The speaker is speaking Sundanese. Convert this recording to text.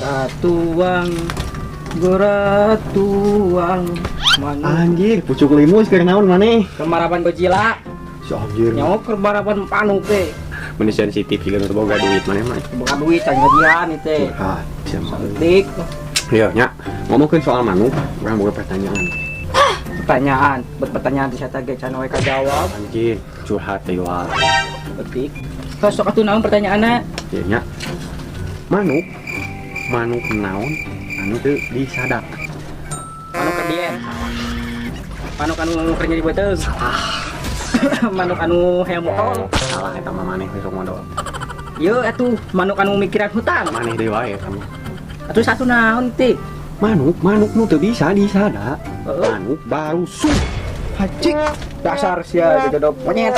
Gora tuang, gora tuang. Manuk. Anjir, pucuk limus keur naon maneh? Kemarapan Godzilla. Si anjir. Nyawa kemarapan panuk teh. Meni sensitif juga nu boga duit maneh mah. Boga duit can gajian itu teh. Curhat sia mah. Dik, Iya, nya. Ngomongkeun soal manuk, urang boga pertanyaan. Pertanyaan, buat pertanyaan di saya ge can we kajawab. Anjir, curhat teh wae. Betik. Terus sok atuh naon pertanyaanna? Iya nya. Manuk, manuk naon anu teu disadak? Manuk keur diet. Manuk anu keur nyeri beuteung. Manuk anu hayang motol. Salah, eta mah maneh besok modal. Ieu atuh manuk anu mikiran hutang. Maneh deui wae eta mah. Atuh satu naon teh? Manuk, manuk nu teu bisa disada. Heeh. Manuk baru su. Hajik. Dasar sia jodoh monyet.